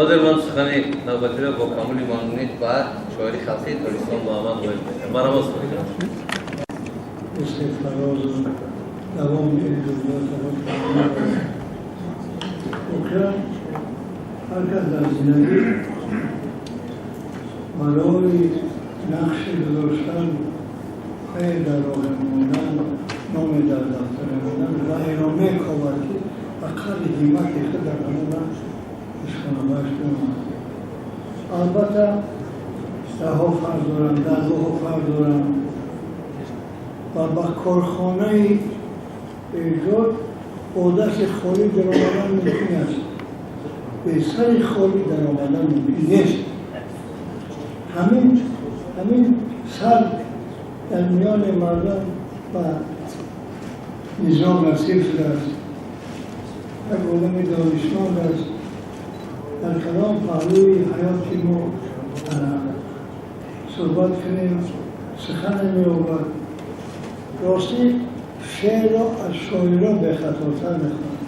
Ҳозир ман сухани навбатиро бо камоли мамнуният ба шоири халқии Тоҷикистон Муҳаммад Ғоиб медиҳам. Марҳамат, соҳиб. Мисли фарозу давоми эҷодиётро. Воқеан, ҳар кас дар зиндагӣ барои нақши гузоштан, хайр дар роҳе мондан, номе дар дафтаре мондан ва инро мекобад, ки ба қадри ҳиммати худ дар ҳамон нишонабахш бимонад. Албатта, даҳҳо фарқ доранд, даргоҳҳо фарқ доранд ва ба корхонаи эҷод бо дасти холӣ даромадан мумкин аст, бе сари холӣ даромадан мумкин нест. Ҳамин сар дар миёни мардум ба низом насиб шудааст. Як одами донишманд аст, дар кадом паҳлӯи ҳаёти мо суҳбат кунем, сухане меёбад. Ростӣ, шеърро аз шоиро бехатотар мехонад,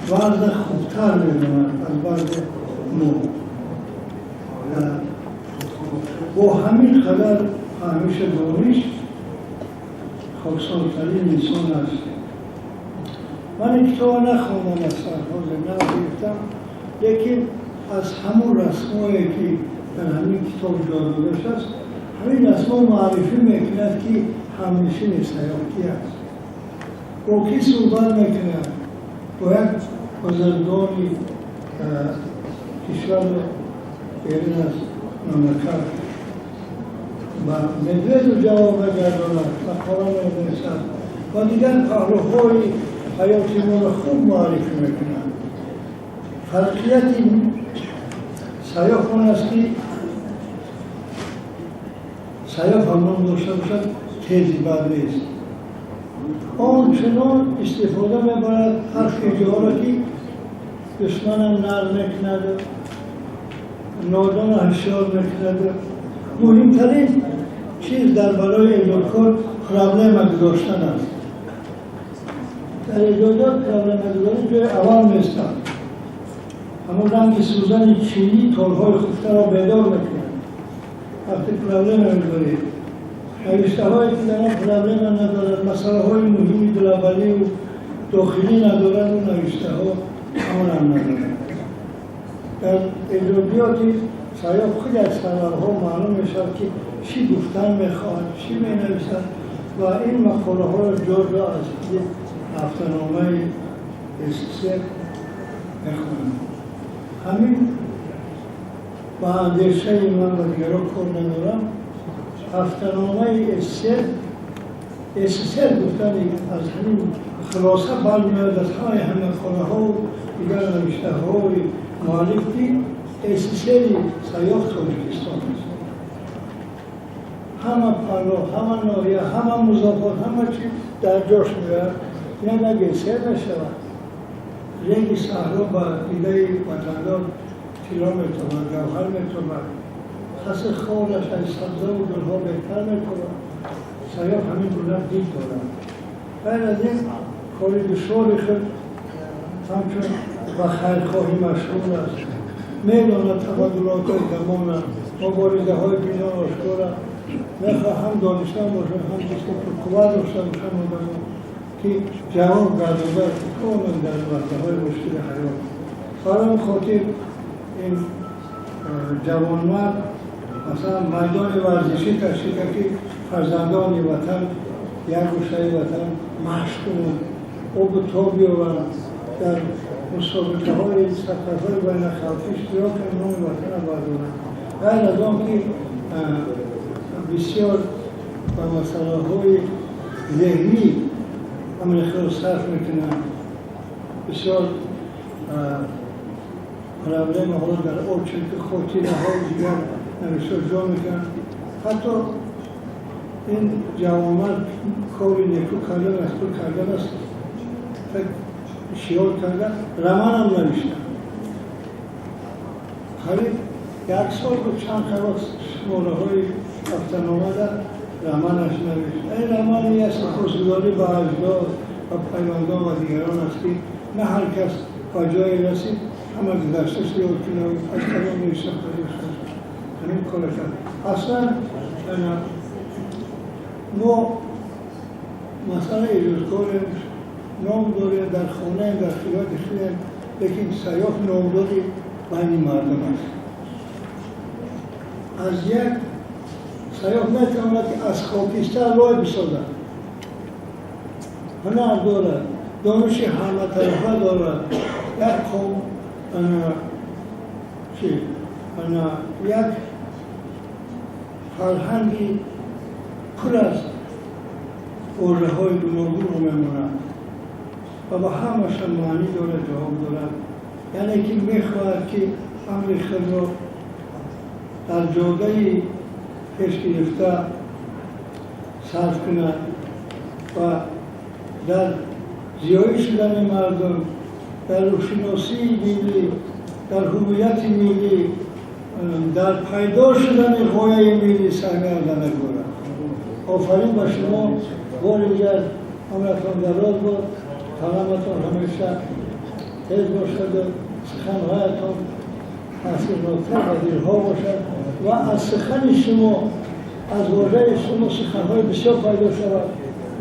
вазна хубтар медонад аз баъзе мо. Бо ҳамин қадар фаҳмишу дониш хоксортарин инсон аст. Ман ин китобро нахондам, аз ҳозир нагирифтам, лекин аз ҳамун расмое, ки дар ҳамин китоб ҷо дода шудааст, ҳамин расмо муаррифӣ мекунад, ки ҳамнишини Саёф кӣ аст, бо кӣ суҳбат мекунад, бо як бузургони кишвару берун аз мамлакат ба Медведев ҷавоб мегардонад, мақола менависад ва дигар паҳлӯҳои ҳаёти моро хуб муаррифӣ мекунад. Фарқияти Саёф он аст, ки Саёф ҳамон дошта бошад, тези бад нест. Он чунон истифода мебарад ҳарфи ҳиҷоро, ки душманам нарм мекунад, нодона ҳушёр мекунад. Муҳимтарин чиз дар барои эҷодкор проблема гузоштан аст. Дар эҷодиёт проблемагузорӣ ҷои аввал местад. Ҳамон ранги сӯзани чинӣ торҳои хуфтаро бедор мекунад. Вақте проблема мегузоред, навиштаҳое, ки дар он проблема надорад, масъалаҳои муҳими глобалию дохилӣ надорад, у навиштаҳо ҳамонам надорад. Дар эҷодиёти Саёф худ аз сарлавҳо маълум мешавад, ки чӣ гуфтан мехоҳад, чӣ менависад, ва ин мақолаҳоро ҷо-ҷо аз ҳафтаномаи СССР мехонам. Ҳамин ба андешаи ман ва дигарон кор надорам, ҳафтаномаи СССР, СССР гуфтани аз ҳамин хулоса бармеояд аз ҳамаи мақолаҳову дигар навиштаҳои муаллиф, ки СССРи Саёф Тоҷикистон аст. Ҳама пало, ҳама ноҳия, ҳама музофот, ҳама чи дар ҷош меояд. Ин як эсер мешавад. Реги саҳро ба дидаи ватандор тилло метобад, гавҳар метобад, хаси хораш аз сабзаву гулҳо беҳтар метобад. Саёф ҳамин гуна дид дорад. Ғайр аз ин, кори душвори худ ҳамчун ба хайрхоҳӣ машғул аст. Медонад табаддулотҳои замона, муборизаҳои бинон ошкора. Мехоҳ ҳам донишманд бошад, ҳам ҷисми пурқувват дошта бошанд одамон, ки ҷавоб гардода тавонанд дар лаҳзаҳои мушкили ҳаёт. Барои он хотир ин ҷавонмард, масалан, майдони варзишӣ ташкил кард, ки фарзандони ватан як гӯшаи ватан машқ кунанд, обу тоб биёваранд, дар мусобиқаҳои сафарҳои байналхалқӣ иштирок кунанд, номи ватанро бардоранд. Ғайр аз он ки бисёр ба масъалаҳои зеҳнӣ амри худро сарф мекунанд, бисёр проблемаҳо дар очерки, хотираҳо, дигар навишта ҷо мекунанд. Ҳатто ин ҷавонмард кори неку кардан аз худ кардан аст, шиёр карда, романам навишта. Қариб як сол буд, чанд вақт шумораҳои ҳафтаномада романаш навишт. Ин романи аст, сипосгузорӣ ба аҷдод ва пайвандон ва дигарон аст, ки на ҳар кас ба ҷое расид. ҳама гузаштааш ёд кунад, аз кадом реша пайдо шуд, ҳамин кора кард. Аслан мо масъала эҷодкорем, ном дорем, дар хонаем, дар хиёти худем, лекин Саёф номдори байни мардум аст. Аз як Саёф метавонад ки аз хокистар рой бисозад, ҳунар дорад, дониши ҳаматарафа дорад, як чи як фарҳанги пур аз вожаҳои гуногунро мемонад ва ба ҳамаша маънӣ дорад, ҷавоб дорад. Яъне ки мехоҳад ки амри худро дар ҷодаи пеш гирифта сарф кунад ва дар зиёӣ шудани мардум, дар рӯҳшиносии миллӣ, дар ҳуввияти миллӣ, дар пайдо шудани ғояи миллӣ саҳми арзанда дорад. Офарин ба шумо, бори дигар умратон дароз бод, қаламатон ҳамеша тез бошад, суханҳоятон таъсирноктар ба дилҳо бошад ва аз сухани шумо, аз вожаи шумо суханҳои бисёр пайдо шавад.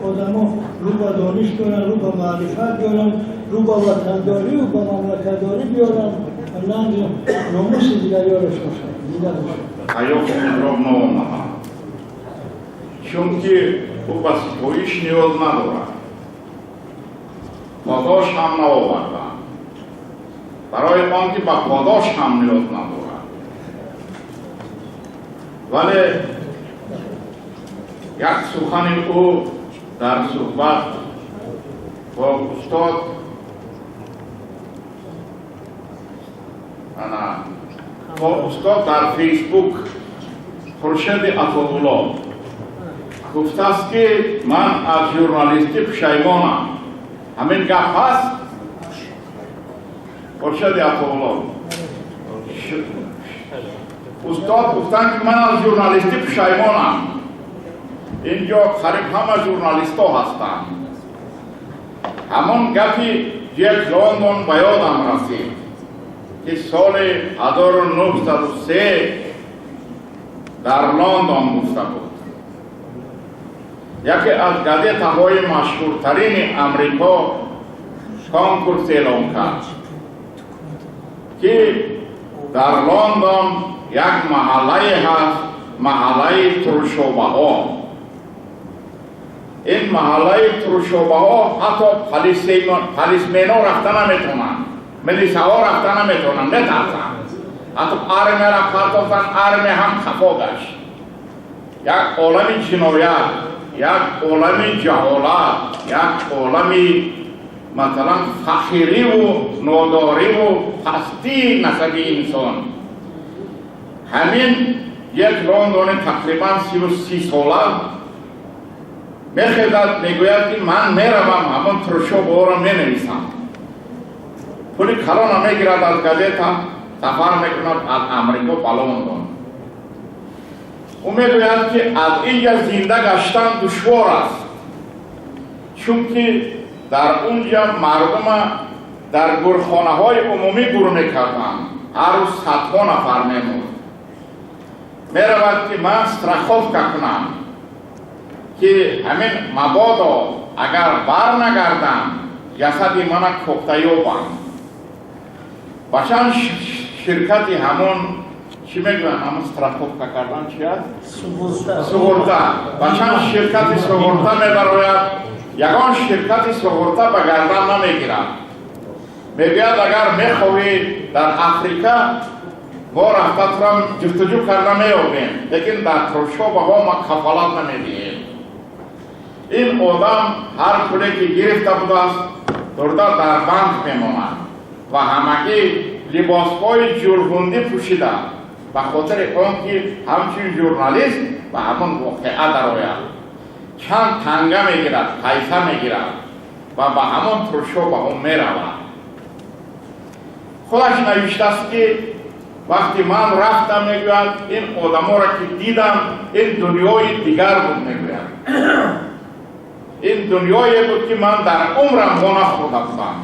Одамо рӯ ба дониш биёранд, рӯ ба маърифат биёранд, рӯ ба ватандорию ба мамлакатдорӣ биёранд ва нанги номуси дигариёрашон шавад, дида бошад. Саёфи меҳроб наомадам, чунки ӯ ба ситоиш ниёз надорад. Подош ҳам наовардам, барои он ки ба подош ҳам ниёз надорад. Вале як сухани ӯ дар суҳбат бо устод, ана бо устод дар Фейсбук, Хуршеди Атоулло гуфтааст, ки ман аз журналистӣ пушаймонам. Ҳамин гап ҳаст, Хуршеди Атоулло? Устод гуфтанд, ки ман аз журналистӣ пушаймонам. Инҷо қариб ҳама журналистҳо ҳастанд. Ҳамон гапи Ҷек Лондон ба ёдам расид, ки соли 1903 дар Лондон гуфта буд. Яке аз газетаҳои машҳуртарини Амрико конкурс эълон кард, ки дар Лондон як маҳаллае ҳаст, маҳаллаи трущобаҳо. Ин маҳаллаи трущобаҳо ҳатто полисмено рафта наметавонанд, милисаҳо рафта наметавонанд, метарсанд. Ҳатто армияра партофтанд, армия ҳам қафо гашт. Як олами ҷиноят, як олами ҷаҳолат, як олами масалан фақириву нодориву пастии насаби инсон. Ҳамин як Лондони тақрибан 33 сола мехезад, мегӯяд, ки ман меравам, ҳамон трущобаҳоро менависам. Пули калона мегирад аз газета, сафар мекунад аз Амрико ба Лондон. Ӯ мегӯяд, ки аз инҷа зинда гаштан душвор аст, чунки дар унҷа мардума дар гурхонаҳои умумӣ гур мекарданд, ҳар рӯз садҳо нафар мемурд. Меравад, ки ман страховка кунам, ки ҳамин мабодо агар бар нагардам, ҷасади мана кофта ёбанд. Ба чанд ширкати ҳамон, чӣ мегӯянд, ҳамон страховка кардан чи аст, суғурта, ба чанд ширкати суғурта мебарояд, ягон ширкати суғурта ба гардан намегирад. Мегӯяд, агар мехоҳӣ, дар Африка мо рафта турам ҷустуҷӯ карда меёбем, лекин дар трущобаҳо ма кафолат намедиҳем. Ин одам ҳар пуле ки гирифта будааст, бурда дар банк мемонад ва ҳамагӣ либосҳои ҷурғундӣ пӯшида, ба хотири он ки ҳамчун журналист ба ҳамон воқеа дарояд, чанд танга мегирад, пайса мегирад ва ба ҳамон трущобаҳо меравад. Худаш навиштааст, ки вақти ман рафтам, мегӯяд, ин одаморо ки дидам, ин дунёи дигар буд. Мегӯяд, ин дунёе буд, ки ман дар умрам во нахӯрда будам.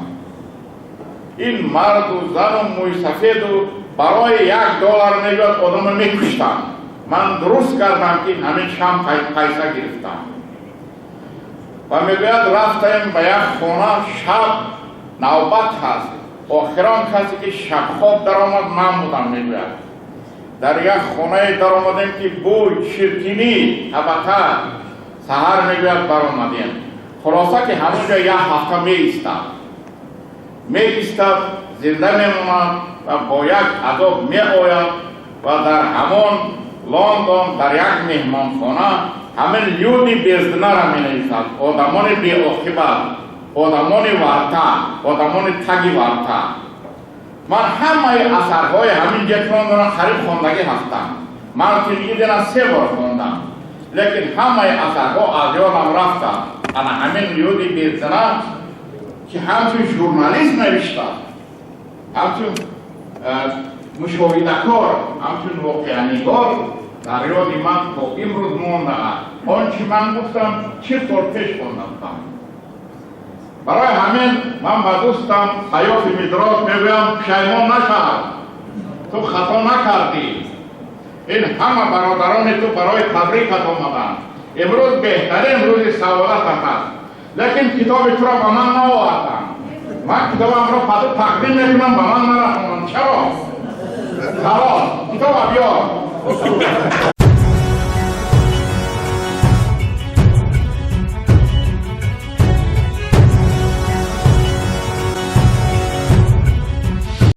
Ин марду зану мӯйсафеду барои $1 мегӯяд одамро мекуштанд. Ман дуруст кардам, ки ҳамин шам пайса гирифтам. Ва мегӯяд, рафтаем ба як хона, шаб навбат ҳаст, охирон касе ки шабхоб даромад ман будам. Мегӯяд, дар як хонае даромадем, ки бӯй, чиркинӣ, табақа. Саҳар, мегӯяд, баромадем. Хулоса, ки ҳамонҷо як ҳафта меистад, меистад, зинда мемонад ва бо як азоб меояд ва дар ҳамон Лондон дар як меҳмонхона ҳамин «Люди без дна» ра менависад, одамони беоқибат, одамони варта, одамони таги варта. Ман ҳамаи асарҳои ҳамин Ҷек Лондона қариб хондагӣ ҳастам. Мартин Идена се бор хондам, лекин ҳамаи асарҳо аз ёдам рафтанд. Ана ҳамин «Люди без дна», ки ҳамчун журналист навишта, ҳамчун мушоҳидакор, ҳамчун воқеанигор дар ёди ман то имрӯз мондааст. Он чи ман гуфтам, 40 сол пеш хондам. Барои ҳамин ман ба дӯстам Ҳаёти Мидрод мегӯям: пушаймон нашав, ту хато накардӣ. Ин ҳама бародарони ту барои табрикат омаданд. Имрӯз беҳтарин рӯзи саодатат аст, лекин китоби туро ба ман наоварданд. Ман китобамро ба ту тақдим мекунам, ба ман нарасонанд. Чаро? Халос, китоба биёр.